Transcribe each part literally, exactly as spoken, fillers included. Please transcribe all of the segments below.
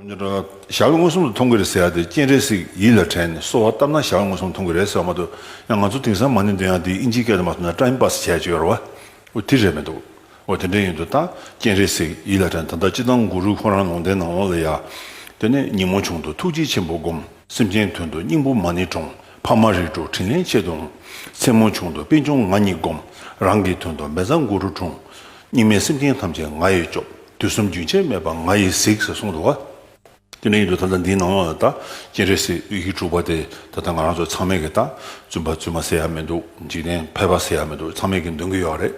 ཞལ་མངོན་སུམ་དུ་མཐོང་གི་རེད་ཟེར་ཡ་དེ་སྤྱན་རས་གཟིགས་ཡིད་ལ་དྲན་ནས་གསོལ་བ་བཏབ་ན་ཞལ་མངོན་སུམ་མཐོང་གི་རེད་ཟེར་བ་མ་གཏོགས། ཡང་ང་ཚོ་དེང་སང་མ་ཎི་འདོན་ཡ་དེ་ཨིན་ཇིའི་སྐད་དུ་མ་སོང་ན་ཊའིམ་པཱ་སི་བྱས་བྱས་ཡོད་རེད་བ། འོ་དེ་རེད་མི་འདུག་འོ་དེ་འདྲ་ཡིན་དུས་ད་སྤྱན་རས་གཟིགས་ཡིད་ལ་དྲན། ད་ལྟ་སྤྱིར་བཏང་གུ་རུ་ཁོ་རང་ལུང་བསྟན་ནང་ལོགས་ལ་ཡ། དེ་ནས་ཉིན་མོ་བྱུང་དུས་ཐུགས་རྗེ་ཆེན་པོ་བསྒོམ། སེམས་ཅན་དོན་དུ་སྙིང་པོ་མ་ཎི་དྲོངས། ཕ་མ་རིགས་དྲུག་དྲིན་ལན་ཆེད་དུ་འོང་། མཚན་མོ་བྱུང་དུས་པད་འབྱུང་ང་ཉིད་བསྒོམ། རང་གི་དོན་དུ་མེ་བཟའ་གུ་རུ་དྲོངས། སྙིགས་མའི་སེམས་ཅན་ཐམས་ཅད་ང་ཡིས་སྐྱོབ། དུས་གསུམ་རྒྱུན་ཆད་མེད་པར་ང་ཡིས་གཟིགས་ཟེར་གསུངས་འདུག་བ། དེ་འདྲ་ཡིན་དུས་ད་ལྟ་འདིའི་ནང་ལོགས་ལ་ད་སྤྱན་རས་གཟིགས་ཡི་གེ་དྲུག་པ་དེ་ད་ལྟ་ང་རང་ཚོ་ཚང་མས་ཀྱི་ད་བཙུན་པ་བཙུན་མ་ཟེར་ཡ་མི་འདུག་འཇིག་རྟེན་ཕལ་པ་ཟེར་ཡ་མི་འདུག་ཚང་མས་ཀྱི་འདོན་གྱི་ཡོད་རེད།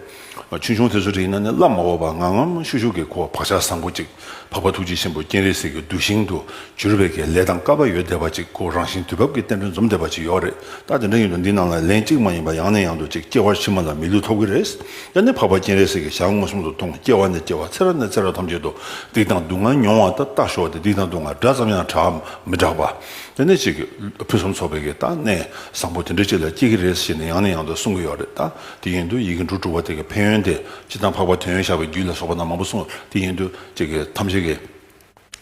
ཆུང་ཆུང་དེ་ཚོ་དེ་ཡིན་ན་ནི་བླ་མ་འོག་པ་ངང་ངམ་ཤུགས་ཤུགས་ཀྱིས་ཁོ་བག་ཆགས་བཟང་པོ་ཅིག་འཕགས་པ་ཐུགས་རྗེ་ཆེན་པོ་སྤྱན་རས་གཟིགས་ཀྱི་གདུལ་ཞིང་དུ་གྱུར་པའི་གི་ལས་དང་སྐལ་པ་ཡོད་བསྡད་པ་ཅིག་ཁོ་རང་བཞིན་དུས་བབ་ཀྱི་རྟེན་འབྲེལ་འཛོམས་བསྡད་པ་ཅིག་ཡོད་རེད། ད་དེ་འདྲ་ཡིན་དུས་འདི་ནང་ལ་ལན་གཅིག་མ་ཡིན་པ་ཡང་ནས་ཡང་དུ་ཅིག་སྐྱེ་བ་ཕྱི་མ་ལ་མི་ལུས་ཐོབ་ཀྱི་རེད། ཡང་ནས་འཕགས་པ་སྤྱན་རས་གཟིགས་ཀྱི་ཞལ་མངོན་སུམ་དུ་མཐོང་། སྐྱེ་བ་ནས་སྐྱེ་བ་ཚེ་རབས་ནས་ཚེ་རབས་ཐམས་ཅད་དུ་སྡིག་དང་སྡུག་བསྔལ་མྱོང་བ་ད་ལྟ་ཞོག་དེ་སྡིག་དང་སྡུག་བསྔལ་འདྲ་ཙམ་ཡང་དྲག་མི་དྲག་པ། དེ་ནས་ཅིག་ཕུན་སུམ་ཚོགས་པའི་གི་ད་གནས་བཟང་པོ་དེ་འདྲ་ཅིག་ལ་སྐྱེ་གི་རེད་ཟེར་ནས་ཡང་ནས་ཡང་དུ་གསུང་གི་ཡོད་རེད། ད་དེ་ཡིན་དུས་ཡི་གེ་འབྲུ་དྲུག་པ་དེ་གི་ཕན་ཡོན་དེ་སྤྱིར་བཏང་འཕགས་པ་དོན་ཡོད་ཤར་བའི་རྒྱུད་ལ་སོགས་པ་རྣམས་མང་པོ་གསུངས། དེ་ཡིན་དུས་ཅིག་གི་ཐམས་ཅད་ཀྱི་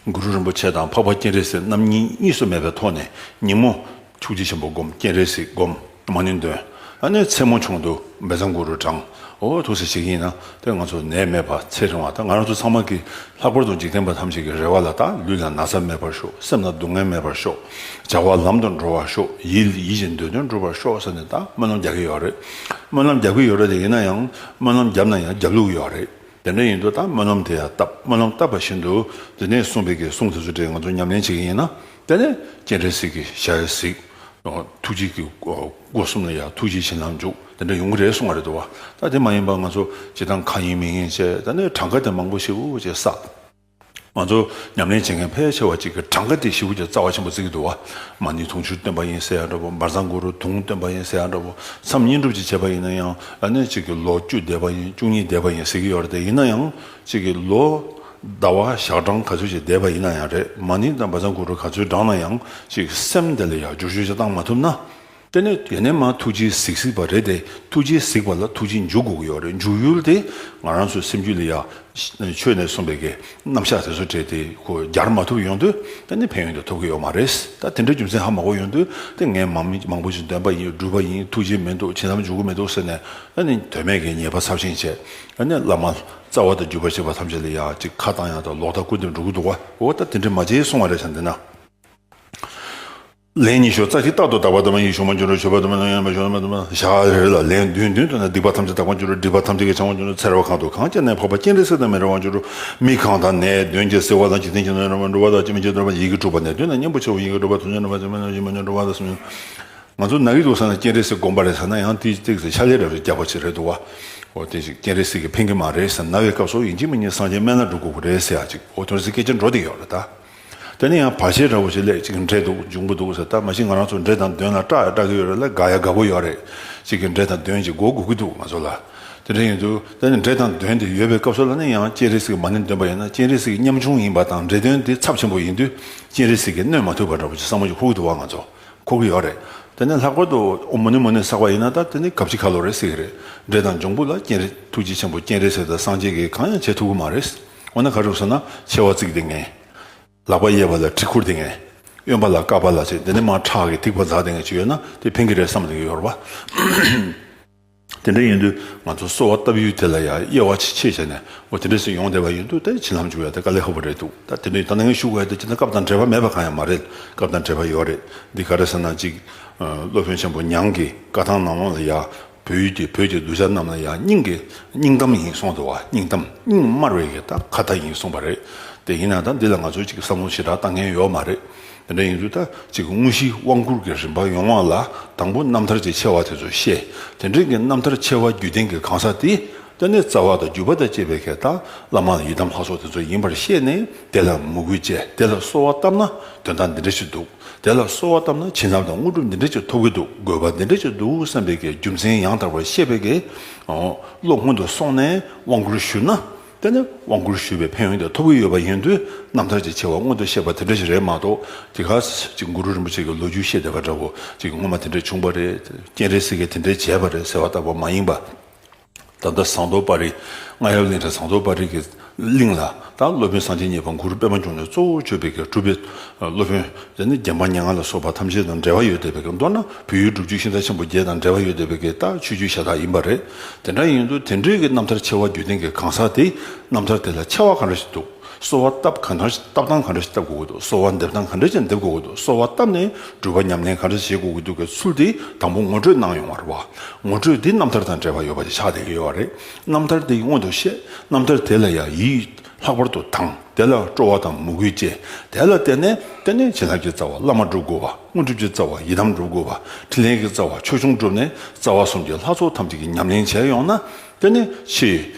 གུ་རུ་རིན་པོ་ཆེ་དང་འཕགས་པ་སྤྱན་རས་གཟིགས་རྣམ་གཉིས་གཉིས་སུ་མེད་པའི་ཐོག་ནས་ཉིན་མོ་ཐུགས་རྗེ་ཆེན་པོ་བསྒོམ། སྤྱན་རས་གཟིགས་བསྒོམ། མ་ཎི་འདོན། ཨ་ནི་མཚན་མོ་བྱུང་དུས་མེ་བཟའ་གུ་རུ་བགྲང་། འོ་ཐུགས་སྲས་བྱེད་ཀྱི་ཡིན་ན་དེ་ང་ཚོ་ནད་མེད་པ་ཚེ་རིང་བ་ད་ང་རང་ཚོ་ཚང་མ་གི་ལྷག་པར་དུ་འཇིག་རྟེན་པ་ཐམས་ཅད་ཀྱི་རེ་བ་ལ་ད་ལུས་ལ་ན་ཚ་མེད་པར་ཤོག་སེམས་ལ་སྡུག་བསྔལ་མེད་པར་ཤོག་བྱ་བ་ལམ་དུ་འགྲོ་བར་ཤོག་ཡིད་ཡིད་ཀྱི་འདོད་དོན་འགྲུབ་པར་ཤོག་ཟེར་ནས་ད་སྨོན་ལམ་རྒྱག་གི་ཡོད་རེད། སྨོན་ལམ་རྒྱག་གི་ཡོད་རེད་དེ་ཡིན་ན་ཡང་སྨོན་ལམ་བརྒྱབ་ན་ཡང་བརྒྱབ་ལུགས་ཡོད་རེད། དེ་འདྲ་ཡིན་དུས་ད་སྨོན་ལམ་དེ་ཡང་བཏབ། སྨོན་ལམ་བཏབ་པ་བཞིན་དུ་དེ་ནས་གསུངས་པའི་གི་གསུང་དེ་ཚོ་དེ་ང་ཚོ་ཉམས་ལེན་བྱེད་ཀྱི་ཡིན་ན། དེ་ནས་སྤྱན་རས་གཟིགས་ཀྱི་ཞལ་གཟིགས། ཐུགས་རྗེ་གི་སྒོ་གསུམ་ལ་ཡང་ཐུགས་རྗེ་བྱིན་རླབས་འཇུག་དེ་འདྲ་ཡོང་གི་རེད་གསུང་བ་རེད་འདུག་བ། ད་དེ་མ་ཡིན་པ་ང་ཚོ་སྤྱིར་བཏང་ཁ་ཡིན་མིག་ཡིན་བྱས་ད་ནས་གྲངས་ཀ་དེ་མང་པོ་ཞེ་པོ་ཅིག་བསགས། ང་ཚོ་ཉམས་ལེན་བྱེད་མཁན་ཕལ་ཆེ་བ་ཅིག་གིས་གྲངས་ཀ་དེ་ཞེ་པོ་ཅིག་རྩ་བ་ཆེན་པོ་བརྩི་གི་འདུག་བ། མ་ཎི་དུང་ཕྱུར་བཏོན་པ་ཡིན་ཟེར་ཡ་འདྲ་པོ། མ་བཟའ་གུ་རུ་དུང་བཏོན་པ་ཡིན་ཟེར་ཡ་འདྲ་པོ། མཚམས་བསྙེན་སྒྲུབ་ཅིག་བྱས་པ་ཡིན་ན་ཡང་ཨ་ནི་ཅིག་གི་ལོ་བཅུ་བསྡད་པ་ཡིན། བཅུ་གཉིས་བསྡད་པ་ཡིན་ཟེར་གི་ཡོད་རེད་དེ། ཡིན་ན་ཡང་ཅིག་གི་ལོ་ཟླ་བ་ཞག་གྲངས་ག་ཚོད་ཅིག་བསྡད་པ་ཡིན་ན་ཡང་རེད། མ་ཎི་དང་མ་བཟའ་གུ་རུ་ག་ཚོད་བགྲངས་ན་ཡང་ཅིག་སེམས་དེ་ལ་ཡང་བསྒྱུར་བཅོས་ཅིག་བཏང་མ་ཐུབ་ན། དེ་ནས་དེ་ནས་མར་ཐུགས་རྗེས་གཟིགས་གཟིགས་པ་རེད་དེ། ཐུགས་རྗེས་གཟིགས་པ་ལ་ཐུགས་རྗེ་འཇུག་དགོས་ཀྱི་ཡོད་རེད། འཇུག་ཡུལ་དེ་ང་རང་ཚོའི་སེམས་རྒྱུད་ལ་ཡ་ཆོས་ནས་གསུངས་པའི་གི་རྣམ་གཞག་དེ་ཚོ་སྤྲད་དེ་ཁོ་སྦྱར་མ་ཐུབ་ཡོང་དུས་དེ་ནི་ཕན་ཡོན་དེ་ཐོབ་ཀྱི་ཡོད་མ་རེད། ད་དེ་འདྲའི་རྒྱུ་མཚན་ཧ་མ་གོ་ཡོང་དུས་དེ་ངས་མང་མང་པོ་ཞིག་འདོན་པ་ཡིན། བསྒྲུབས་པ་ཡིན། ཐུགས་རྗེ་མི་འདུག་བྱིན་རླབས་འཇུག་གི་མི་འདུག་ཟེར་ནས་ཨ་ནི་དོན་མེད་ཀྱི་ཉེས་པ་ཚབས་ཆེན་བྱས། ཨ་ནི་བླ་མ་རྩ་བ་དང་བརྒྱུད་པ་བྱེད་པ་ཐམས་ཅད་ལ་ཡ་ཅིག་ཁ་བཏང་ཡ་དང་ལོག་ལྟ་སྐུར་འདེབས་འགྲོ་གི་འདུག་བ། འོ་ད་དེ་འདྲ་མ་བྱེད་གསུང་བ་རེད་བྱ་འདི་ན། ལན་ཉི་ཤུ་རྩ་གཅིག་རྟག་ཏུ་བདག་པ་དང་པ་ཡིན་ཞུགས་མ་འགྱུར་རོ། ཞུགས་པ་དང་པ་ཡང་ཡང་པ་ཞུགས་མ་དང་པ་ཞག་རེ་ལ་ལན་བདུན་བདུན་དུ་ན་སྡིག་པ་ཐམས་ཅད་དག་པར་འགྱུར་རོ། སྒྲིབ་པ་ཐམས་ཅད་ཀྱི་ཆང་བ་འགྱུར་རོ། ཚེ་རབས་གང་དུ་གང་སྐྱེ་ནས་འཕགས་པ་སྤྱན་རས་གཟིགས་དང་མི་འབྲལ་བར་འགྱུར་རོ། མི་གང་དག་ནད་གདོན་གྱིས་གཟིར་བ་དང་། འཇིག་རྟེན་གྱི་ནད་རྣམས་འགྲོ་བ་དང་། སྐྱེ་མཆེད་གདོན་པ་ཡི་གེ་དྲུག་པ་ནད་གདོན་དང་གཉེན་པོ་ཆེ་བ་ཡི་གེ་དྲུག་པ་དོན་ཆེན་གདོན་པ་དོན་མེད་གདོན་པ་ཡི་གེ་དྲུག་པ་དང་གསུམ། ང་ཚོ་ན་གི་འདུག་ཟེར་ན་སྤྱན་རས་གཟིགས་སྒོམ་པ་རེད་ཟེར་ན་ཡང་དེའི་ཏོག་ཙམ་ཕྱག་ལས་རེ་རེ་རྒྱག་པ་ཅིག་རེད་འདུག་བ། འོ་དེ་ཅིག་སྤྱན་རས་གཟིགས་ཀྱིས་ཕན་གྱི་མ་རེད་ཟེར། ན་བའི་སྐབས་སུ་ཡིན་གཅིག་མིན་གཉིས་སངས་རྒྱས་སྨན་བླ་སྒྲུབ་དགོས་ཀྱི་རེད་ཟེར་ཡ་ཅིག་འོ་དེ་འདྲ་ཟེར་སྐད་ཆ་འགྲོ་བསྡད་ཡོད་རེད་ད། དེ་ནས་ཡང་བར་ཆད་འདྲ་བོ་ཞིག་སླེབས་ཅིག་འདྲེ་འདུག་འབྱུང་པོ་འདུག་ཟེར། ད་མ་གཞི་ང་རང་ཚོ་འདྲེ་དང་གདོན་ལ་སྐྲག་ཡ་སྐྲག་གི་ཡོད་རེད་ལ། དགའ་ཡ་དགའ་པོ་ཡོད་རེད། ཅིག་གི་འདྲེ་དང་གདོན་ཅིག་འགོ་དགོས་ཀྱི་འདུག་ང་ཚོ་ལ། དེ་འདྲ་ཡིན་དུས་དེ་ནས་འདྲེ་དང་གདོན་དེ་ཡོད་པའི་སྐབས་སུ་ལ་ནི་ཡང་སྤྱན་རས་གཟིགས་ཀྱི་མ་ཎི་འདོན་པ་ཡིན་ན། སྤྱན་རས་གཟིགས་ཀྱི་ཉམ་ཆུང་ཡིན་པ་དང་འདྲེ་གདོན་དེ་ཚབས་ཆེན་པོ་ཡིན་དུས་སྤྱན་རས་གཟིགས་ཀྱིས་གནོད་མ་ཐུབ་པ་འདྲ་པོ་ཅིག་བསམ་བློ་ཅིག་འཁོར་གྱི་འདུག་བ་ང་ཚོ། འཁོར་གྱི་ཡོད་རེད། དེ་ནས་ལྷག་པར་དུ་ཨོཾ་མུ་ནེ་མུ་ནེ་བསགས་པ་ཡིན་ན་ད་དེ་ནི་གབ་ཅིག་ཁ་ལོ་རེད་ཟེར་གྱི་རེད། འདྲེ་དང་འབྱུང་པོ་ལ་སྤྱན་རས་ཐུགས་རྗེ་ཆེན་པོ་སྤྱན་རས་གཟིགས་དང་སངས་རྒྱས་ཀྱིས་གང་ཡང་བྱེད་ཐུབ་ཀྱི་མ་རེད། འོ་ན་ག་རེ་ཟེར་ན་མཆེ་བ་གཙིགས་བསྡད་མཁན། ལག་པ་གཡས་པ་ལ་གྲི་ཁུར་བསྡད་མཁན། གཡོན་པ་ལ་ཀ་པཱ་ལ་བྱས། དེ་ནས་མར་ཁྲག་གི་ཐིགས་པ་འཛག་བསྡད་མཁན་ཅིག་ཡོད་ན་དེ་ཕན་གྱི་རེད་བསམ་བསྡད་ཀྱི་ཡོད་རེད་བ། དེ་འདྲ་ཡིན་དུས་ང་ཚོ་གསོལ་བ་བཏབ་ཡུལ་དེ་ལ་ཡང་དབྱེ་བ་ཕྱེ་བྱས་ནས་འོ་དེ་འདྲ་ཞིག་ཡོང་བསྡད་པ་ཡིན་དུས་ད་བྱིན་རླབས་འཇུག་ཡ་དེ་དཀའ་ལས་ཁག་པོ་རེད་འདུག་ད་དེ་འདྲ་ཡིན་ད་ནང་ཞུ་དགོས་ཡ་དེ་ཅི་ན་སྐབས་དང་འབྲེལ་བ་མེད་པ་གང་ཡང་མ་རེད། སྐབས་དང་འབྲེལ་བ་ཡོད་རེད། འདི་ག་རེ་ཟེར་ན་ཅིག་སློབ་དཔོན་ཆེན་པོ་ཉང་གི་བཀའ་ཐང་ནང་ལོགས་ལ་ཡ་བོད་ཡུལ་གྱི་བོད་ཀྱི་གདུལ་བྱ་རྣམས་ལ་ཡང་སྙིང་གི་སྙིང་གཏམ་ཡིན་གསུངས་འདུག་བ། སྙིང་གཏམ་སྙིང་དམར་བའི་གི་ད་ཁ་ཏ་ཡིན་གསུངས་པ་རེད། དེ་ཡིན་ན་ད་འདི་ལ་ང་ཚོས་ཅིག་བསམ་བློ་ཞེ་དྲག་བཏང་མཁན་ཡོད་མ་རེད། དེ་འདྲ་ཡིན་དུས་ད་ཅིག་དངོས་གཞིའི་དབང་བསྐུར་གྱི་རིམ་པ་ཡོང་བ་ལ་དང་པོ་རྣམ་ཐར་གྱི་ཆེ་བ་དེ་ཚོ་བཤད། དེ་འདྲའི་གི་རྣམ་ཐར་ཆེ་བ་བརྒྱུད་ལྡན་གྱི་གང་ཟག་དེ་དེ་ནས་རྩ་བ་དང་བརྒྱུད་པ་དང་བཅས་པའི་གི་ད་བླ་མ་ཡི་དམ་ལྷ་ཚོགས་དེ་ཚོ་ཡིན་པར་ཤེས་ནས་དེ་ལ་མོས་གུས་བྱས། དེ་ལ་གསོལ་བ་བཏབ་ན་དོན་དག་འདི་འདྲ་ཞིག་འདུག་དེ་ལ་གསོལ་བ་བཏབ་ན་བྱིན་རླབས་དང་དངོས་གྲུབ་འདི་འདྲ་ཅིག་ཐོབ་ཀྱི་འདུག་དགོས་པ་འདི་འདྲ་ཅིག་འདུག་བསམ་པའི་གི་རྒྱུ་མཚན་ཡང་དག་པར་ཤེས་པའི་གི་བློ་སྔོན་དུ་སོང་ནས་དབང་བསྐུར་ཞུས་ན། དེ་ནི་དབང་བསྐུར་ཞུས་པའི་ཕན་ཡོན་དེ་ཐོབ་ཀྱི་ཡོད་པ་ཡིན་དུས་རྣམ་ཐར་གྱི་ཆེ་བ་སྔོན་དུ་བཤད་པ་དེ་འདྲ་ཞིག་རེད་མ་གཏོགས། དེ་ག་ཅིག་གུ་རུ་རིན་པོ་ཆེ་གི་ལོ་རྒྱུས་བཤད་བསྡད་པ་འདྲ་བོ་ཅིག་སྔོན་མ་དེ་འདྲ་བྱུང་བ་རེད། སྤྱན་རས་གཟིགས་ཀྱིས་དེ་འདྲ་བྱས་པ་རེད་ཟེར་བ་ལྟ་བུ་མ་ཡིན་པ། ད་ལྟ་ཟངས་མདོག་དཔལ་རི། རྔ་ཡབ་གླིང་ར་ཟངས་མདོག་དཔལ་རི་གི་གླིང་ལ་ད་སློབ་དཔོན་སངས་རྒྱས་གཉིས་པ་གུ་རུ་པདྨ་འབྱུང་གནས་གཙོ་བོ་གྱུར་པའི་གི་གྲུབ་པའི་སློབ་དཔོན་དེ་ནི་རྒྱལ་འབངས་མྱ་ངན་ལ་སོགས་པ་ཐམས་ཅད་དང་འབྲེལ་བ་ཡོད་བསྡད་པའི་གི། མདོར་ན་བོད་ཡུལ་སྒྲུབ་བརྒྱུད་ཤིང་རྟ་ཆེན་པོ་བརྒྱད་དང་འབྲེལ་བ་ཡོད་བསྡད་པའི་གི་ད་ཆོས་བརྒྱུད་ཤ་སྟག་ཡིན་པ་རེད། དེ་འདྲ་ཡིན་དུས་དེ་འདྲའི་གི་རྣམ་ཐར་ཆེ་བ་བརྒྱུད་ལྡན་གྱི་གང་ཟག་དེ་རྣམ་ཐར་དེ་ལ་ཆེ་བ་གང་འདྲ་ཞིག་འདུག་གསོལ་བ་བཏབ་གང་འདྲ་ཞིག་བཏབ་སྟངས་གང་འདྲ་ཞིག་བཏབ་དགོས་ཀྱི་འདུག་གསོལ་བ་འདེབས་སྟངས་གང་འདྲ་ཞིག་འདེབས་དགོས་ཀྱི་འདུག་གསོལ་བ་བཏབ་ནས་སྒྲུབ་པ་ཉམས་ལེན་གང་འདྲ་ཞིག་བྱེད་དགོས་ཀྱི་འདུག་གི་ཚུལ་དེ་དང་པོ་ངོ་སྤྲོད་གནང་ཡོང་བ་རེད་བ། ངོ་སྤྲོད་འདི་རྣམ་ཐར་དང་འབྲེལ་བ་ཡོད་པ་ཞིག་ཆགས་བསྡད་ཀྱི་ཡོད་པ་རེད། རྣམ་ཐར་འདི་སྔོན་དུ་བཤད། རྣམ་ཐར་དེ་ལ་ཡང་ཡིད་ལྷག་པར་དུ་དང་། དེ་ལ་སྤྲོ་བ་དང་མོས་གུས་བསྐྱེད། དེ་ལ་བརྟེན་ནས་བརྟེན་ནས་བྱིན་རླབས་ཀྱི་རྩ་བ་བླ་མ་སྒྲུབ་དགོས་པ། དངོས་གྲུབ་ཀྱི་རྩ་བ་ཡི་དམ་སྒྲུབ་དགོས་པ། ཕྲིན་ལས་ཀྱི་རྩ་བ་ཆོས་སྐྱོང་སྒྲུབ་ནས་རྩ་བ་གསུམ་གྱི་ལྷ་ཚོགས་ཐམས་ཅད་ཀྱི་ཉམས་ལེན་བྱས་ཡོང་ན། དེ་ནི་ཕྱི་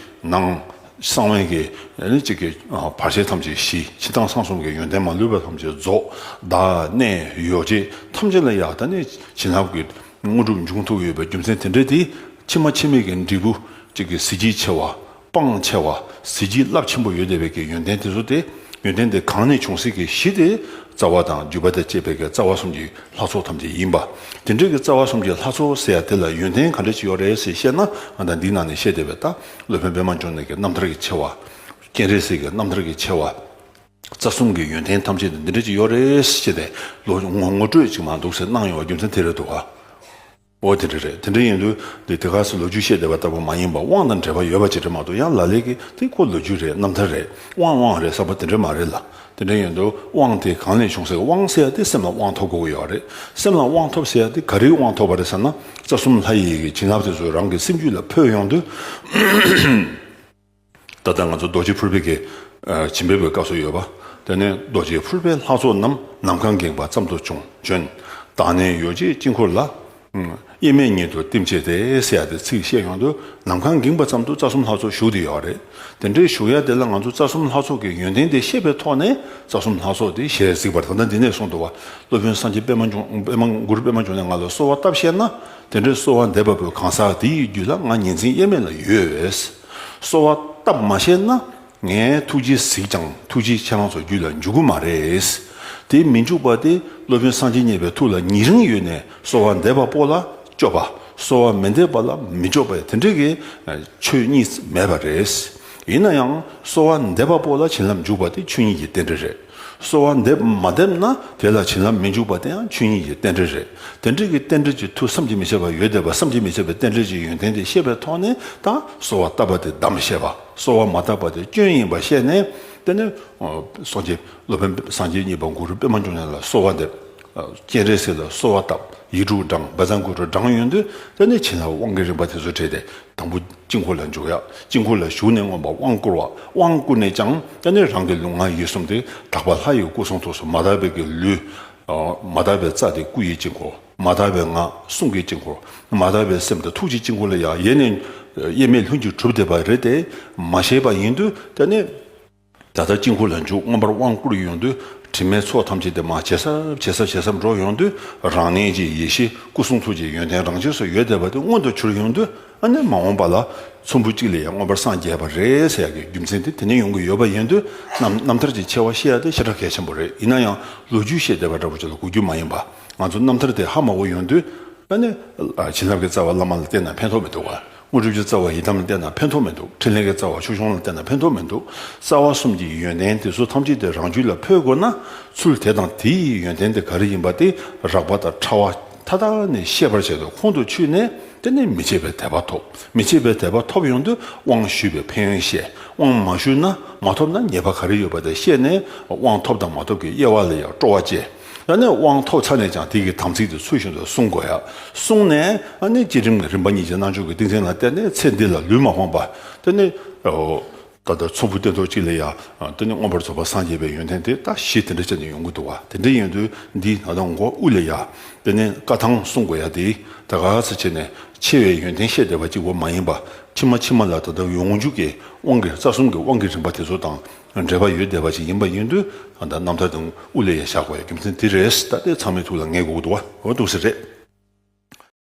ནང་གསང་བའི་གི་ནི་གཅིག་གི་བར་ཆད་ཐམས་ཅད་ཞི། ཕྱི་ནང་གསང་གསུམ་གྱི་ཡོན་ཏན་མ་ལུས་པ་ཐམས་ཅད་རྫོགས། བདག་གནས་ཡོ་བྱད་ཐམས་ཅད་ལ་ཡང་ད་ནི་བྱིན་རླབས་ཀྱི་དངོས་གྲུབ་འབྱུང་ཐུབ་ཡོད་པའི་རྒྱུ་མཚན་དེ་འདྲ་དེ་ཕྱི་མ་ཕྱི་མའི་གི་འབྲས་བུ་གཅིག་གི་གཟི་བརྗིད་ཆེ་བ། དཔངས་ཆེ་བ། གཟི་བརྗིད་རླབས་ཆེན་པོ་ཡོད་བསྡད་པའི་གི་ཡོན་ཏན་དེ་ཚོ་སྟེ། ཡོན་ཏན་དེ་གང་ནས་བྱུང་སྲིད་ཀྱི་གཞི་དེ་རྩ་བ་དང་བརྒྱུད་པ་དང་བཅས་པའི་གི་རྩ་བ་གསུམ་གྱི་ལྷ་ཚོགས་ཐམས་ཅད་ཡིན་པ། དེ་འདྲའི་གི་རྩ་བ་གསུམ་གྱི་ལྷ་ཚོགས་ཟེར་ཡ་དེ་ལ་ཡོན་ཏན་ག་འདྲ་ཅིག་ཡོད་རེད་ཟེར་བཤད་ན། ང་ད་འདིའི་ནང་ནས་བཤད་བསྡད་པའི་ད་སློབ་དཔོན་པདྨ་འབྱུང་གནས་ཀྱི་རྣམ་ཐར་གྱི་ཆེ་བ། སྤྱན་རས་གཟིགས་ཀྱི་རྣམ་ཐར་གྱི་ཆེ་བ། རྩ་གསུམ་གྱི་ཡོན་ཏན་ཐམས་ཅད་དེ་འདི་འདྲ་ཅིག་ཡོད་རེད་ཟེར་བྱས་ཏེ་ལོ་ངོ་ངོ་སྤྲོད་ཅིག་མ་འདུག་ཟེར་གནང་ཡོང་བ་རྒྱུ་མཚན་དེ་རེད་འདུག་ག་འོ་དེ་འདྲ་རེད། དེ་འདྲ་ཡིན་དུས་འདི་དེ་ག་སེ་ལོ་རྒྱུས་བཤད་བསྡད་པ་ལྟ་བུ་མ་ཡིན་པ་དབང་དང་འབྲེལ་བ་ཡོད་པ་ཅིག་རེད་མ་གཏོགས། ཡང་ལ་ལས་ཀྱི་དེ་ཁོ་ལོ་རྒྱུས་རེད། རྣམ་ཐར་རེད། དབང་དབང་རེད་ཟེར་བ་དེ་འདྲ་མ་རེད་ལ། དེ་འདྲ་ཡིན་དུས་དབང་དེ་གང་ནས་བྱུང་ཟེར། དབང་ཟེར་ཡ་དེ་སེམས་ལ་དབང་ཐོབ་དགོས་ཀྱི་ཡོད་རེད། སེམས་ལ་དབང་ཐོབ་ཟེར་ཡ་དེ་ག་རེའི་དབང་ཐོབ་པ་རེད་ཟེར་ན། རྩ་གསུམ་ལྷ་ཡི་གི་བྱིན་རླབས་དེ་ཚོ་རང་གི་སེམས་རྒྱུད་ལ་འཕོས་ཡོང་དུས། ད་ལྟ་ང་ཚོ་རྡོ་རྗེ་ཕུར་པའི་གི་ཨ་བྱིན་འབེབས་པའི་སྐབས་སུ་ཡོད་པ། དེ་ནས་རྡོ་རྗེ་ཕུར་པའི་ལྷ་ཚོགས་རྣམས། ནམ་མཁའ་འགེངས་པ་ཙམ་དུ་བྱོན། བདག་གནས་ཡོ་བྱད་དཀྱིལ་འཁོར་ལ། དབྱེར་མེད་ཉིད་དུ་བསྟིམ་བྱས་ཏེ་ཟེར་ཡ་དེ་ཚིག་བཤད་ཡོང་དུས། ནམ་མཁའ་འགེངས་པ་ཙམ་དུ་རྩ་གསུམ་ལྷ་ཚོགས་བཞུགས་བསྡད་ཡོད་རེད། དེ་འདྲའི་བཞུགས་ཡ་དེ་ལ་ང་ཚོ་རྩ་གསུམ་ལྷ་ཚོགས་ཀྱི་ཡོན་ཏན་དེ་ཤེས་པའི་ཐོག་ནས་རྩ་གསུམ་ལྷ་ཚོགས་དེ་ཞལ་གཟིགས་པར། ད་ལྟ་འདི་ནས་གསུངས་འདུག་བ། སློབ་དཔོན་སངས་རྒྱས་པདྨ་འབྱུང་པདྨ་གུ་རུ་པདྨ་འབྱུང་གནས་ང་ལ་གསོལ་བ་བཏབ་ཤེས་ན། དེ་འདྲའི་གསོལ་བ་འདེབས་པ་པོའི་གང་ཟག་དེ་ཡི་རྒྱུད་ལ་ང་ཉིན་མཚན་དབྱེར་མེད་ལ་ཡོད། གསོལ་བ་བཏབ་མ་ཤེས་ན། ངས་ཐུགས་རྗེས་གཟིགས་ཀྱང་ཐུགས་རྗེས་ཁྱེད་རང་ཚོ་རྒྱུད་ལ་འཇུག་གི་མ་རེད། དེ་མི་འཇུག་པ་དེ་སློབ་དཔོན་སངས་རྒྱས་མཉེས་པའི་ཐུགས་ལ་ཉེ་རིང་ཡོད་ནས་གསོལ་བ་འདེབས་པ་པོ་ལ་སྐྱོབ་པ། གསོལ་བ་མི་འདེབས་པ་ལ་མི་སྐྱོབ་པ། དེ་འདྲའི་གི་ཆོས་གཉིས་མེད་པ་རེད། ཡིན་ན་ཡང་གསོལ་བ་འདེབས་པ་པོ་ལ་བྱིན་རླབས་འཇུག་པ་དེ་ཆོས་ཉིད་ཀྱི་རྟེན་འབྲེལ་རེད། གསོལ་བ་འདེབས་མ་འདེབས་ན་དེ་ལ་བྱིན་རླབས་མི་འཇུག་པ་དེ་ཡང་ཆོས་ཉིད་ཀྱི་རྟེན་འབྲེལ་རེད། དེ་འདྲའི་གི་རྟེན་འབྲེལ་གྱི་མཐུ་བསམ་གྱིས་མི་ཁྱབ་པ་ཡོད་བསྡད་པ། བསམ་གྱིས་མི་ཁྱབ་པའི་རྟེན་འབྲེལ་གྱི་ཡོན་ཏན་དེ་ཤེས་པའི་ཐོག་ནས་ད་གསོལ་བ་བཏབ་པ་དེ་དམ་ཤེས་པ། གསོལ་བ་མ་བཏབ་པ་དེ་སྐྱོན་ཡིན་པ་ཤེས་ནས། དེ་ནས་སངས་རྒྱས་སློབ་དཔོན་སངས་རྒྱས་གཉིས་པ་གུ་རུ་པདྨ་འབྱུང་གནས་ལ་གསོལ་བ་འདེབས། སྤྱན་རས་གཟིགས་ལ་གསོལ་བ་བཏབ། ཡིག་དྲུག་བགྲངས། བཛྲ་གུ་རུ་བགྲངས་ཡོང་དུས་དེ་ནས་བྱིན་རླབས་དབང་གི་རིམ་པ་དེ་ཚོ་བྲིས་ཏེ། དང་པོ་དཀྱིལ་འཁོར་ལ་འཇུག་ཡ། དཀྱིལ་འཁོར་ལ་ཞུགས་ནས་མངོན་པར་དབང་བསྐུར་བ། དབང་བསྐུར་ནས་ཀྱང་དེ་ནས་རང་གི་ལུས་ངག་ཡིད་གསུམ་དེ་དག་པ་ལྷ་ཡི་སྐུ་གསུང་ཐུགས་སུ། མ་དག་པའི་གི་ལུས། མ་དག་པའི་རྩ་དེ་སྐུ་ཡི་དཀྱིལ་འཁོར། མ་དག་པའི་ངག་གསུང་གི་དཀྱིལ་འཁོར། མ་དག་པའི་སེམས་དེ་ཐུགས་ཀྱི་དཀྱིལ་འཁོར་ལ་ཡང་ཡེ་ནས་དབྱེར་མེད་ལྷུན་གྱིས་གྲུབ་བསྡད་པ་རེད་དེ། མ་ཤེས་པ་ཡིན་དུས་དེ་ནས། ད་ལྟ་དཀྱིལ་འཁོར་ལ་འཇུག། མངོན་པར་དབང་བསྐུར་ཡོང་དུས་དྲི་མའི་ཚོགས་ཐམས་ཅད་དེ་མར་ཇེ་སྲབ་ཇེ་སྲབ་ཇེ་སྲབ་འགྲོ་ཡོང་དུས། རང་གནས་ཀྱི་ཡེ་ཤེས་སྐུ་གསུང་ཐུགས་ཀྱི་ཡོན་ཏན་རང་རྒྱས་སུ་ཡོད་བསྡད་པ་དེ་མངོན་དུ་གྱུར་ཡོང་དུས། ཨ་ནི་མ་འོངས་པ་ལ་ཚོམ་བུ་གཅིག་ལས་ཡང་མངོན་པར་སངས་རྒྱས་པ་རེད་ཟེར་ཡག་གི་རྒྱུ་མཚན་དེ་དེ་ནས་ཡོང་གི་ཡོད་པ་ཡིན་དུས། རྣམ་རྣམ་ཐར་གྱི་ཆེ་བ་ཤེས་ཡ་དེ་ཞེ་དྲག་གལ་ཆེན་པོ་རེད། ཡིན་ན་ཡང་ལོ་རྒྱུས་བཤད་བསྡད་པ་འདྲ་པོ་ཅིག་ལ་གོ་རྒྱུ་མ་ཡིན་པ། ང་ཚོ་རྣམ་ཐར་དེ་ཧ་མ་གོ་ཡོང་དུས། ཨ་ནི། ཨ་བྱིན་རླབས་ཀྱི་རྩ་བ་བླ་མ་ལ་བརྟེན་ན་ཕན་ཐོགས་མི་འདུག་ག་དངོས་གྲུབ་ཀྱི་རྩ་བ་ཡི་དམ་ལ་བརྟེན་ན་ཕན་ཐོགས་མི་འདུག་འཕྲིན་ལས་ཀྱི་རྩ་བ་ཆོས་སྐྱོང་ལ་བརྟེན་ན་ཕན་ཐོགས་མི་འདུག་རྩ་བ་གསུམ་གྱི་ཡོན་ཏན་དེ་ཚོ་ཐམས་ཅད་དེ་རང་རྒྱུད་ལ་འཕོ་དགོས་ན། ཚུལ་དེ་དང་དེ་ཡི་ཡོན་ཏན་དེ་ག་རེ་ཡིན་པ་དེ་རགས་པ་དང་ཕྲ་བ་མཐའ་དག་ནས་ཤེས་པར་བྱས་ཏེ་ཁོང་དུ་ཆུད་ནས། དེ་ནས་མི་ཕྱེད་པའི་དད་པ་ཐོབ། མི་ཕྱེད་པའི་དད་པ་ཐོབ་ཡོང་དུས་དབང་ཞུས་པའི་ཕན་ཡོན་ཤེས། དབང་མ་ཞུས་ན། མ་ཐོབ་ན་ཉེས་པ་ག་རེ་ཡོད་པ་དེ་ཤེས་ནས། དབང་ཐོབ་དང་མ་ཐོབ་ཀྱི་དབྱེ་བ་ལ་ཡང་སྤྲོ་བ་སྐྱེ། ཡང་ན་དབང་ཐོབ་ཚར་ནས་ཀྱང་དེ་གི་དམ་ཚིག་དེ་ཚུལ་བཞིན་དུ་བསྲུང་དགོས་ཡ། བསྲུངས་ནས་ཨ་ནི་བསྐྱེད་རིམ་གྱི་རིམ་པ་གཉིས་ཀྱི་རྣལ་འབྱོར་གྱི་ཏིང་འཛིན་ལ་བརྟེན་ནས་ཚེ་འདི་ལ་ལུས་མ་ཕམ་པ། དེ་ནི་ད་ལྟ་ཚོམ་བུ་སྟོན་ཐོག་གཅིག་ལ་ཡ། དེ་ནི་མངོན་པར་རྫོགས་པར་སངས་རྒྱས་པའི་ཡོན་ཏན་དེ་ད་གཞི་དེ་འདྲ་བྱས་ནས་ཡོང་གི་འདུག་བ། དེ་འདྲ་ཡིན་དུས་འདི་ད་ལྟ་མགོ་དབུ་ལ་ཡ། དེ་ནི་བཀའ་ཐང་བསྲུང་དགོས་ཡ་དེ་ད་ག་ཚོད་བྱས་ནས་ཆེ་བའི་ཡོན་ཏན་བཤད་བསྡད་པ་གཅིག་པོ་མ་ཡིན་པ། ཕྱི་མ་ཕྱི་མ་ལ་ད་ལྟ་ཡོངས་འཇུག་གི་དབང་གི་རྩ་གསུམ་གྱི་དབང་གི་རིམ་པ་དེ་ཚོ་དང་འབྲེལ་བ་ཡོད་བསྡད་པ་ཅིག་ཡིན་པ་ཡིན་དུས། ད་ལྟ་རྣམ་ཐར་དང་དབུ་ལ་ཡ་བཞག་དགོས་ཡ་རྒྱུ་མཚན་དེ་རེད། ད་ལྟའི་ཚང་མའི་ཐུགས་ལ་ངེས་དགོས་འདུག་བ། འོ་འདུག་ཟེར་རེད།